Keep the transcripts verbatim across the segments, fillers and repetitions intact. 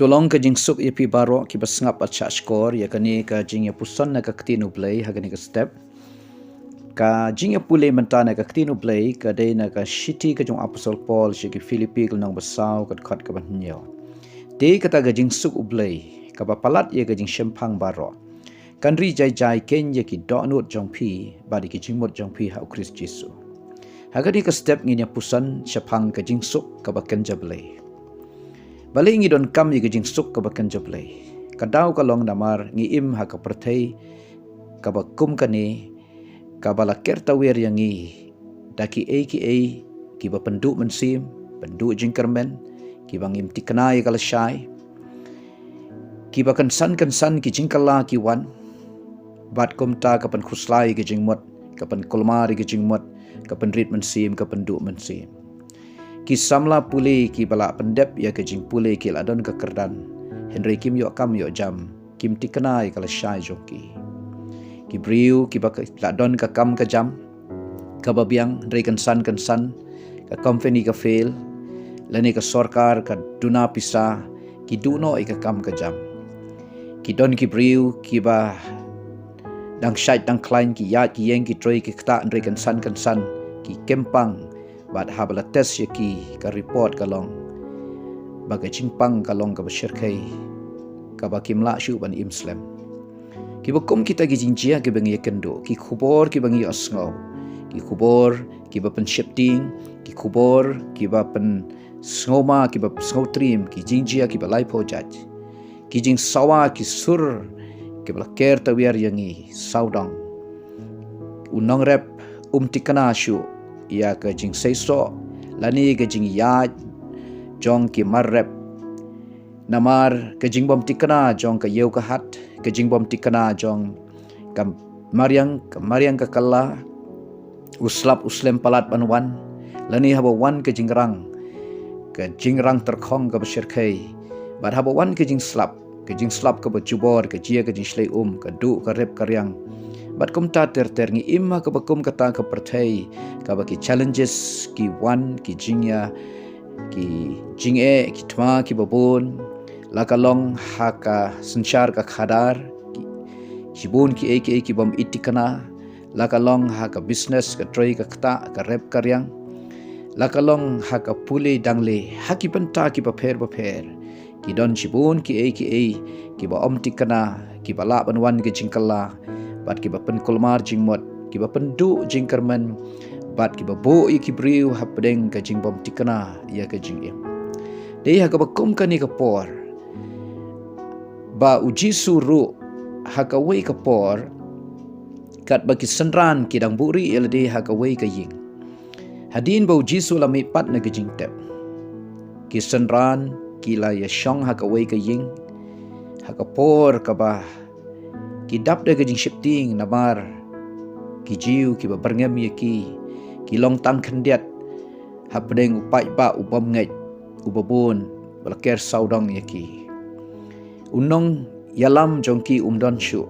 To long ka jingsuk ïa phi baroh kiba sngap bad shah shkor ïa kane ka jingïapuson na ka ktien U Blei ha kane ka step. Ka jingïapule mynta na ka ktien U Blei ka dei na ka shithi ka jong u Apostol Paul sha ki Philippi ka lynnong ba saw ka dkhot kaba hynñiew. Te kata ka jingsuk U Blei kaba palat ïa ka jingshemphang baroh kan ri jai jai keiñ ïa ki dohnud jong phi bad ïa ki jingmut jong phi ha U Khrist Jisu. Ha kane ka step ngin ïapuson shaphang ka jingsuk kaba kynja Blei. Balei ngi donkam ïa ka jingsuk kaba kynja Blei? Ka daw ka long namar ngi im ha ka pyrthei kaba kum kane, kaba la ker tawiar ïa ngi da kiei kiei kiba pynduh mynsiem, pynduh jingkyrmen, kiba ngim thikna ïa ka lashai, kiba kynsan kynsan ki jingkylla ki wan, bad kumta ka pynkhuslai ïa ka jingmut, ka pynkulmar ïa ka jingmut, ka pynrit mynsiem, ka pynduh mynsiem. Ki samla pule kiba la pyndep ïa ka jingpule ki la don ka kyrdan, hynrei kim ïoh kam ïoh jam, kim thikna ïa ka lashai jong ki. Ki briew kiba ka, la don ka kam ka jam kaba biang, hynrei kynsan kynsan ka company ka fail, lane ka sorkar ka duna pisa, ki duh noh ïa ka kam ka jam. Ki don ki briew kiba dang shait dang khlaiñ, ki ïaid ki ïeng ki trei ki ktah, hynrei kynsan kynsan ki kyrpang, bad haba la test ïa ki ka report ka long ba ka jingpang ka long kaba shyrkhei, kaba kim lah shuh ban im slem. Kiba kum kita ki jingjia kiba ngi ïakynduh, ki khubor kiba ngi ïohsngew, ki khubor kiba pynsheptieng, ki khubor kiba pynsngewma, kiba pynsngewtriem, ki jingjia kiba laiphew jait, ki jingsawa, ki sur kiba la ker tawiar ïa ngi sawdong. U nongrep um thikna shuh ïa ka jingseisoh lane ka jingïaid jong ki marrep. Namar ka jingbym thikna jong ka ïew ka hat, ka jingbym thikna jong ka mariang, ka mariang ka kylla, u slap u slem palat ban wan, lane haba wan ka jingrang, ka jingrang tyrkhong kaba shyrkhei, bad haba wan ka jingslap, ka jingslap kaba jubor, ka jia ka jingshlei um, ka duh ka rep ka riang. Bad kumta ter ter, ngi im ha kaba kum kata ka pyrthei kaba ki challenges ki wan, ki jingïa, ki jingeh, ki thma kiba bun, la ka long ha ka synshar ka khadar, ki, shibun kiei kiei kibym i thikna, la ka long ha ka business, ka trei ka ktah, ka rep ka riang, la ka long ha ka pule dangle, ha ki bynta kiba pher ba pher, ki don shibun kiei kiei kiba ym thikna, kiba lah ban wan ka jingkylla, bad kiba pynkulmar jingmut, kiba pynduh jingkyrmen, bad kiba buh ïa ki briew hapdeng ka jingbym thikna ïa ka jingim. Dei ha kaba kum kane ka por ba U Jisu ruh ha kawei ka por, katba ki synran ki dang buhrieh ïa lade ha kawei ka ïing, hadien ba U Jisu la mihpat na ka jingtep, ki synran ki la ïashong ha kawei ka ïing ha ka por kaba ki dap da ka jingsheptieng namar ki Jiw kiba byrngem ïa ki, ki long tang khyndiat hapdeng u paidbah u bymngeit uba bun ba la ker sawdong ïa ki. U nongïalam jong ki um don shuh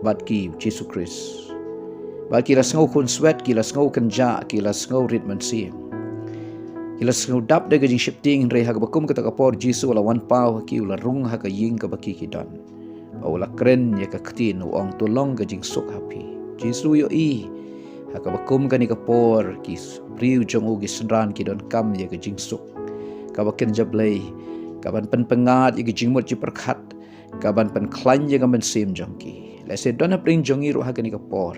bad ki, Jisu Khrist. Bad ki la sngew khunswet, ki la sngew kynjah, ki la sngew rit mynsiem, ki la sngew dap da ka jingsheptieng, hynrei ha kaba kum kata ka por Jisu u la wan paw ha ki, u la rung ha ka ïing kaba ki ki don. Ba u la kren ïa ka ktien, u ong, "To long ka jingsuk ha phi." Jisu u ïohi ha kaba kum kane ka por ki briew jong u, ki synran, ki donkam ïa ka jingsuk kaba kynja Blei, kaban pynpyngngad ïa ka jingmut jingpyrkhat, kaban pynkhlaiñ ïa ka mynsiem jong ki. Lehse don hapdeng jong ngi ruh ha kane ka por,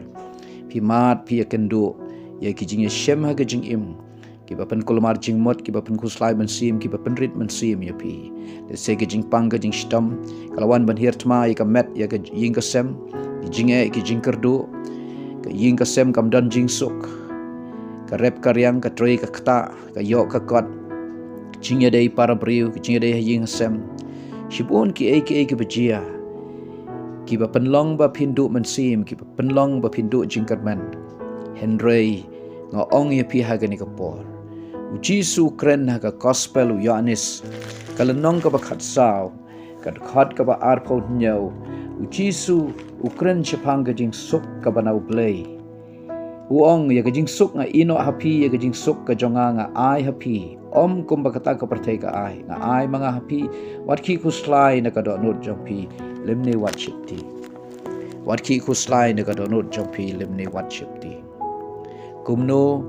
phi mad, phi ïakynduh ïa ki jingïashem ha ka jingim, kiba pynkulmar jingmut, kiba pynkhuslai mynsiem, kiba pynrit mynsiem ïa phi. Lehse ka jingpang, ka jingshitom ka la wan ban hiar thma ïa ka met, ïa ka ïing ka sem, ki jingeh, ki jingkyrduh, ka ïing ka sem kam don jingsuk, ka rep ka riang, ka trei ka ktah, ka ïoh ka kot, ka jingïadei para briew, ka jingïadei ha ïing ha sem. Shibun kiei kiei kiba jia, kiba pynlong ba phin duh mynsiem, kiba pynlong ba phin duh jingkyrmen. Hynrei nga ong ïa phi ha kane ka por, U Jisu u kren ha ka Gospel u Ïoannis, ka lynnong kaba khatsaw, ka dkhot kaba arphew hynñiew, U Jisu u kren shaphang ka jingsuk kaba na U Blei. U ong, "Ïa ka jingsuk nga ïehnoh ha phi, ïa ka jingsuk ka jong nga nga ai ha phi. Ym kumba kata ka pyrthei ka ai, nga ai ma nga ha phi, wat khih khuslai na ka dohnud jong phi, lymne wat sheptieng. Wat khih khuslai na ka dohnud jong phi, lymne wat sheptieng. Kumno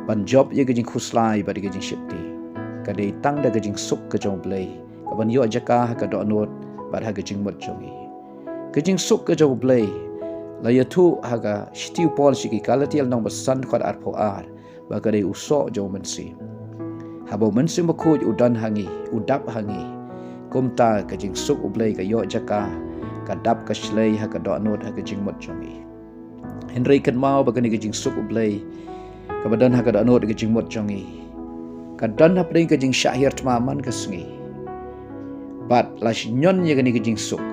ban jop ïa ka jingkhuslai bad ïa ka jingsheptieng? Ka dei tang da ka jingsuk ka jong U Blei, ka ban ïoh jaka ha ka dohnud bad ha ka jingmut jong ngi. Ka jingsuk ka jong U Blei la ïathuh ha ka shithi u Paul sha ki Galatia lynnong ba san dkhot arphew ar ba ka dei u soh jong u mynsiem. Haba u Mynsiem Bakhuid u don ha ngi, u dap ha ngi, kumta ka jingsuk U Blei ka ïoh jaka, ka dap ka shlei ha ka dohnud ha ka jingmut jong ngi. Hynrei kynmaw ba kane ka jingsuk U Blei kaba don ha ka dohnud ha ka jingmut jong ngi, ka don hapdeng ka jingshah hiar thma man ka sngi. Bad la shñion ïa kane ka jingsuk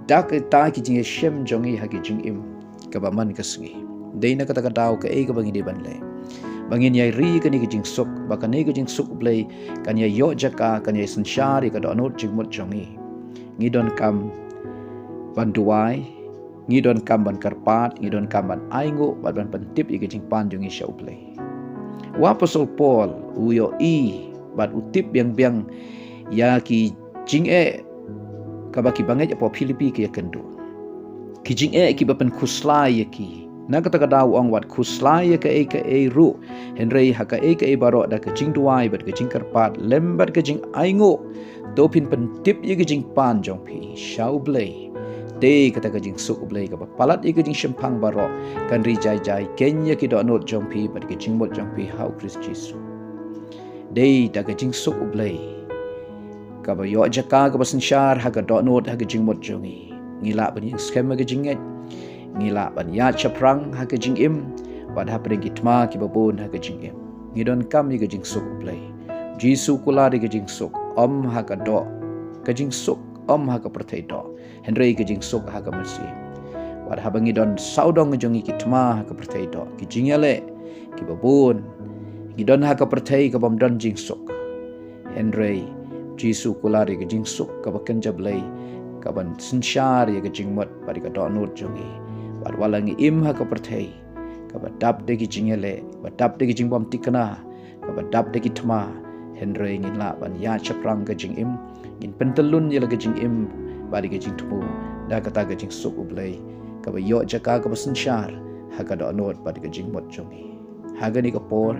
da kita ki jingïashem jong ngi ha ka jingim kaba man ka sngi. Dei na kata ka daw kaei kaba ngi dei ban leh? Ba ngin ïai ri ïa kane ka jingsuk, ba kane ka jingsuk U Blei kan ïai ïoh jaka, kan ïai synshar ïa ka dohnud jingmut jong ngi. Ngi donkam ban duwai, ngi donkam ban kyrpad, ngi donkam ban ainguh bad ban pyntip ïa ka jingpan jong ngi sha U Blei. U Apostol Paul u ïohi bad u tip biang biang ïa ki jingeh kaba ki bangeit hapoh Philippi ki ïakynduh. Ki jingeh kiba pynkhuslai ïa ki. Na kata ka daw u ong, wat khuslai ïa kaei kaei ruh, hynrei ha kaei kaei baroh da ka jingduwai bad ka jingkyrpad lem bad ka jingainguh, to phin pyntip ïa ka jingpan jong phi sha U Blei. Te kata ka jingsuk U Blei kaba palat ïa ka jingshemphang baroh kan ri jai jai keiñ ïa ki dohnud jong phi bad ka jingmut jong phi ha U Khrist Jisu. Dei da ka jingsuk U Blei kaba ïoh jaka kaba synshar ha ka dohnud ha ka jingmut jong ngi, ngi lah ban ïeng skhem ha ka jingngeit, ngi lah ban ïaid shaphrang ha ka jingim, bad hapdeng ki thma kiba bun ha ka jingim. Ngi donkam ïa ka jingsuk U Blei. Jisu kular ïa ka jingsuk, ym ha ka doh ka jingsuk, ym ha ka pyrthei doh, hynrei ka jingsuk ha ka mynsiem. Wat haba ngi don sawdong jong ngi ki thma ha ka pyrthei doh, ki jingïaleh kiba bun, ngi don ha ka pyrthei kabym don jingsuk. Hynrei Jisu kular ïa ka jingsuk kaba kynja Blei, kaban synshar ïa ka jingmut bad ïa ka dohnud jong ngi. Bad wat la ngi im ha ka pyrthei kaba dap da ki jingïaleh, kaba dap da ki jingbymthikna, kaba dap da ki thma, hynrei ngin lah ban ïaid shaphrang ka jingim, ngin pyntyllun ïa la ka jingim bad ïa ka jingthmu da kata ka jingsuk U Blei kaba ïoh jaka kaba synshar ha ka dohnud bad ka jingmut jong ngi. Ha kane ka por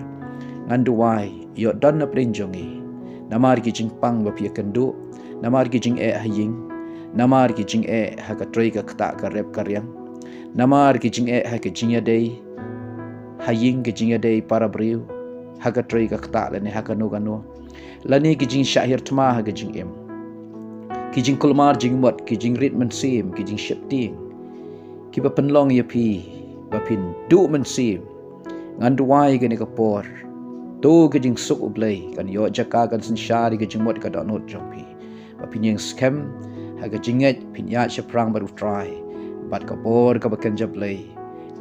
ngan duwai, ïoh don napdeng jong ngi namar ki jingpang ba phi ïakynduh, namar ki jingeh ha ïing, namar ki jingeh ha ka trei ka ktah ka rep ka riang, namar ki jingeh ha ka jingïadei ha ïing, ka jingïadei para briew, ha ka trei ka ktah lane ha kano kano, lane ki jingshah hiar thma ha ka jingim, ki jingkulmar jingmut, ki jingrit mynsiem, ki jingsheptieng, kiba pynlong ïa phi ba phin duh mynsiem. Ngan duwai kane ka por, to ka jingsuk U Blei kan ïoh jaka, kan synshar ïa ka jingmut ka dohnud jong phi, ba phin ïeng skhem ha ka jingngeit, phin ïaid shaphrang bad U Trai, bad ka bor kaba kynja Blei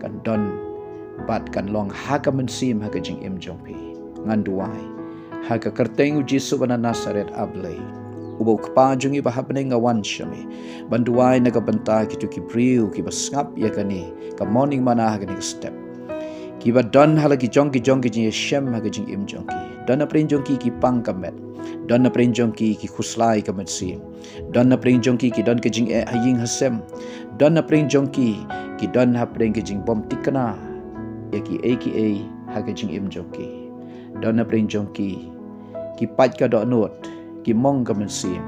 kan don bad kan long ha ka mynsiem ha ka jingim jong phi. Ngan duwai ha ka kyrteng U Jisu ba na Nasaret, A Blei, uba U Kpa jong ngi ba ha bneng, nga wan sha me ban duwai na ka bynta kito ki briew kiba sngap ïa kane ka Morning Manna ha kane ka step, kiba don ha la ki jong ki jong ki jingïashem ha ka jingim jong ki. Don napdeng jong ki ki pang ka met, don napdeng jong ki ki khuslai ka mynsiem, don napdeng jong ki ki don ka jingeh ha ïing ha sem, don napdeng jong ki ki don hapdeng ka jingbymthikna ïa kiei kiei ha ka jingim jong ki. Don napdeng jong ki ki pait ka dohnud, ki mong ka mynsiem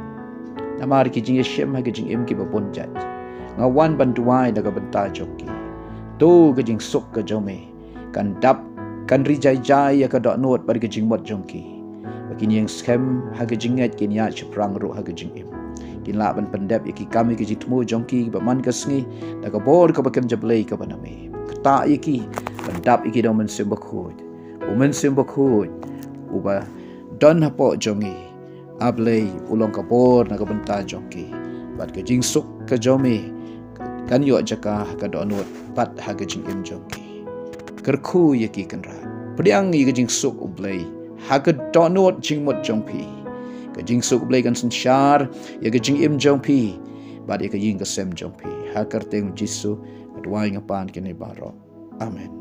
namar ki jingïashem ha ka jingim kiba bun jait. Nga wan ban duwai na ka bynta jong ki. To ka jingsuk ka jong me kan dap, kan ri jai jai ïa ka dohnud bad ka jingmut jong ki, ba kin ïeng skhem ha ka jingngeit, kin ïaid shaphrang ruh ha ka jingim, kin lah ban pyndep ïa ki kam ïa ki jingthmu jong ki ba man ka sngi da ka bor kaba kynja Blei kaba na me. Ktah ïa ki, pyndap ïa ki da U Mynsiem Bakhuid. U Mynsiem Bakhuid uba don hapoh jong ngi, A Blei, u long ka bor na ka bynta jong ki, bad ka jingsuk ka jong me kan ïoh jaka ha ka dohnud bad ha ka jingim jong ki. Kyrkhu ïa ki, Kynrad. Pdiang ïa ka jingsuk U Blei ha ka dohnud jingmut jong phi. Ka jingsuk U Blei kan synshar ïa ka jingim jong phi bad ïa ka ïing ka sem jong phi. Ha ka kyrteng U Jisu nga duwai, nga pan kine baroh. Amen.